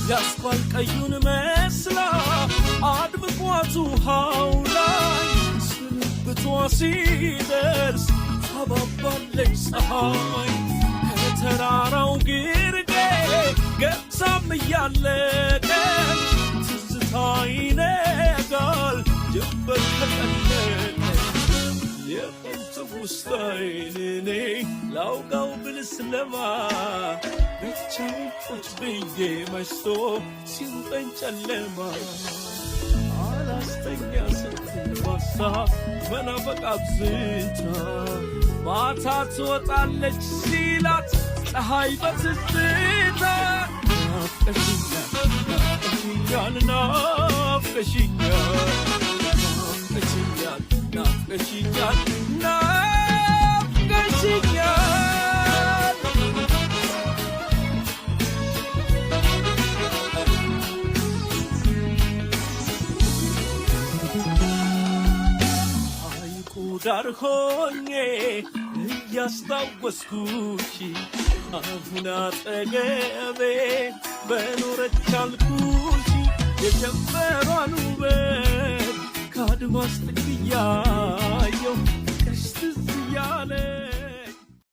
ያስኳል ቀዩን መስላ አድምቋት ውሃው ላይ ስንብቷ ሲደርስ ታባባለች ፀሐይ ከተራራው ግርጌ ገብሳም እያለቀች ትዝታ ይነጋል ጀንበር ከጠለቀች። የቀን ትውስታዬን እኔ ላውጋው ብል ስለማ ብቻዬን ቁጭ ብዬ መሽቶ ሲውጠኝ ጨለማ አላስተኛ ስትል በሀሳብ መናፈቅ አብዝታ ማታ ትወጣለች ሲላት ፀሐይ በትዝታ። ናፍቀሽኛል፣ ናፍቀሽኛል፣ ናፍቀሽኛል፣ ናፍቀሽኛል፣ ናፍቀሽኛል፣ ናፍቀሽኛል። ሐይቁ ዳር ሆኜ እያስታወስኩሽ አሁን አጠገቤ በኖረች አልኩሽ የጀንበሯን ውበት ከአድማስ ጥግ እያየሁ